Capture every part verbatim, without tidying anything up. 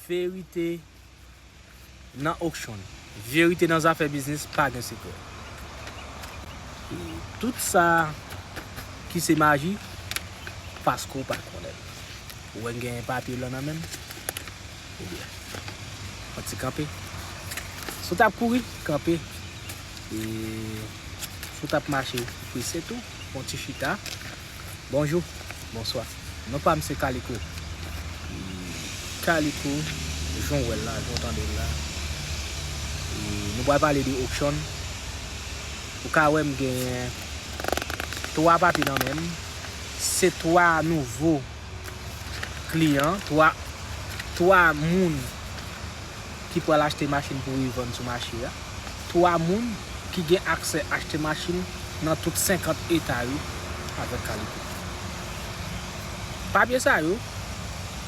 Verite nan auction. Verite nan zafè biznis, pa gen sekrè. E tout sa ki se maji, paske w pa konnen. Ou wè m gen papye blan nan men m? Ebyen, yon ti kanpe. Si w t ap kouri, kanpe. E si w t ap mache, prese tou, yon ti chita. Bonjou, bonswa. Non pa m se Kaliko. E Kaliko, jan w wè l la, jan w tande l la. E nou pral pale de auction. Ou ka wè m genyen twa papye nan men m. Se twa nouvo kliyan, twa, twa moun ki pral achte machin pou revann sou mache a. Twa moun ki gen aksè achte machin nan tout senkant eta yo avèk Kaliko. Papye sa yo,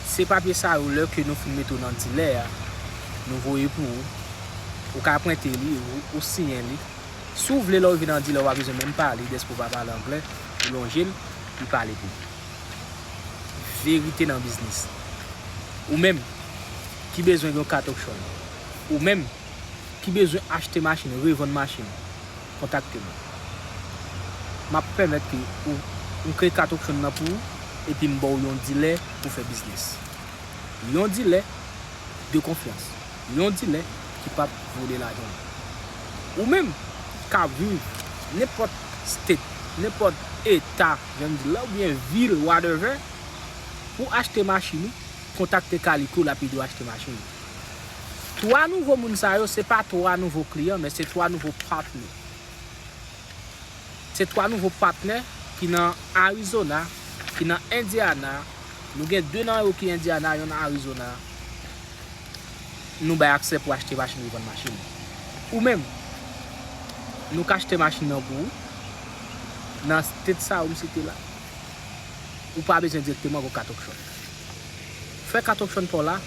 se papye sa yo lè ke nou fin mete w nan dilè a, nou voye pou ou. Ou ka prente li, ou, ou siyen li. Si w vle lè w rive nan dilè, w pa bezwen menm pale, dèske w pa pale anglè, ou lonje l, li pale pou ou. Verite nan biznis. Ou menm ki bezwen yon kat auction, ou menm ki bezwen achte machin, revann machin, kontakte mwen. M ap pèmèt ke ou, m kreye kat auction nan pou ou, epi m ba w yon dilè pou fè biznis. Yon dilè de konfyans. Yon dilè ki p ap vole lajan w. Ou menm k ap viv nenpòt state, nenpòt eta, jan m di la, oubyen vil, whatever, pou achte machin ou, kontakte Kaliko, l ap ede w achte machin ou. Twa nouvo moun sa yo, se pa twa nouvo kliyan, men se twa nouvo patnè. Se twa nouvo patnè ki nan Arizona, ki nan Indiana. Nou gen de nan yo ki Indiana, yonn Arizona. Nou bay aksè pou achte machin, revann machin. Ou menm, nou ka achte machin nan pou ou. Nan state sa yo m site la, ou pa bezwen dirèkteman gon kat auction. Fè kat auction pa w la.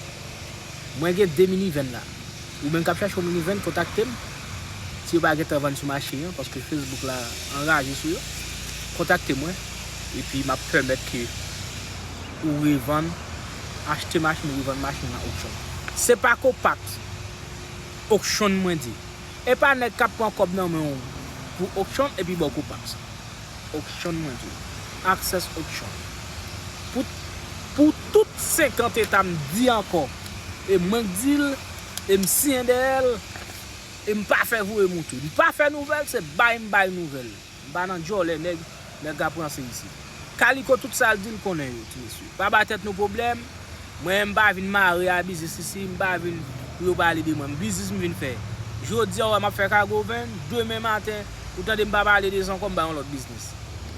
Mwen gen de minivan la. Ou menm k ap chache yon minivan, kontakte m. Si yo pa gentan vann sou mache an, paske Facebook la anraje sou yo, kontakte mwen. Epi m ap pèmèt ke ou revann, achte machin, ou revann machin nan auction. Se pa Copax, auction mwen di. E pa nèg k ap pran kòb nan men w pou auction epi ba w Copax. Auction mwen di. Access auction. Pou, pou tout senkant eta m di ankò. E mwen k di l, e m siyen dèyè l, e m pa fè voye m ou tou. M pa fè nouvèl, se bay m bay nouvèl. M pa nan djòlè nèg, nèg k ap ranse isi. Kaliko tout sa l di l konnen yo, ti mesye. Pa ba tèt nou pwoblèm. Mwen, m pa vin mare a biznis isi, m pa vin pou yo pale de mwen. M biznis m vin fè. Jodi a, w wè m ap fè kago venn, demen maten, ou tande m pa pale de sa ankò, m bay yon lòt biznis.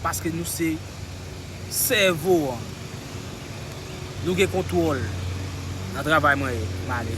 Paske nou se sèvo an. Nou gen kontwòl nan travay mwen ye. M ale.